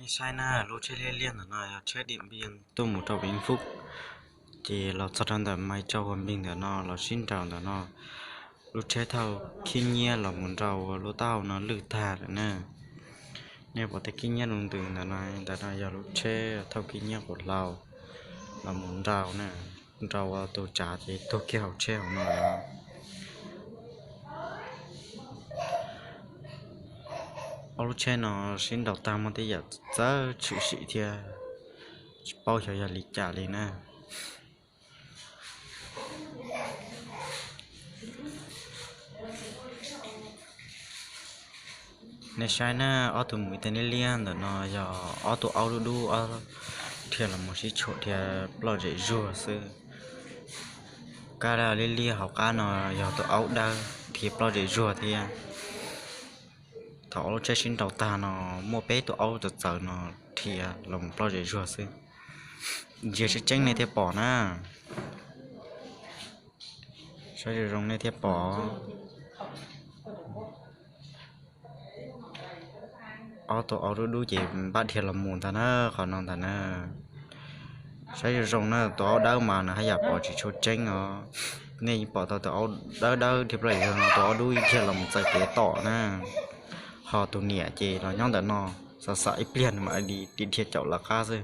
Saib na, lub tsheb liab liab ntawm no yog tsheb Điện Biên tuaj mus rau Vĩnh Phúc, ces los txog rau ntawm Mai Châu, Hòa Bình ntawm no los sib nraus ntawm no. Lub tsheb thauj khib nyiab los mus nrau lub taub hau no lwj tag lawm na. Nej pom tej khib nyiab ntws ntws ntawm no, ntawm no yog lub tsheb thauj khib nyiab quas hlau los mus nrau na, nrau ua tus tsav ces tuag kiag hauv tsheb hauv no lawm. Ob lub tsheb no sib nraus tag muaj tej yam txawv tshwm sim thiab, tsis paub xyov yog li cas li na. Nej saib na, ob tug mus tej liab liab ntawm no yog ob tug aub dub dub dhia los mus sib tshuam dhia ploj zem zuag xwb. Kab liab liab hauv qab no yog tus aub dawb dhia ploj zem zuag thiab. Thaum ob lub tsheb sib nraus tag no, muaj peb tus aub txawv txawv no dhia los mus ploj zem zuag xwb. Ntsia tseeb tseeb nej thiaj pom na. Saib zoo zoo nej thiaj pom. Ob tug aub dub dub ces npaj dhia los mus ntag na, qhov no ntag na. Saib zoo zoo na, tus aub dawb mas nws haj yam pom tsis tshua tseeb os. Nej pom tau tus aub dawb dawb dhia ploj zem zuag no, tus aub dub dhia los mus txais kev tom na. Ho tus niam ces los nyob ntawm no, xav xav ib pliag nws mam li dhia caum lawv qab xwb.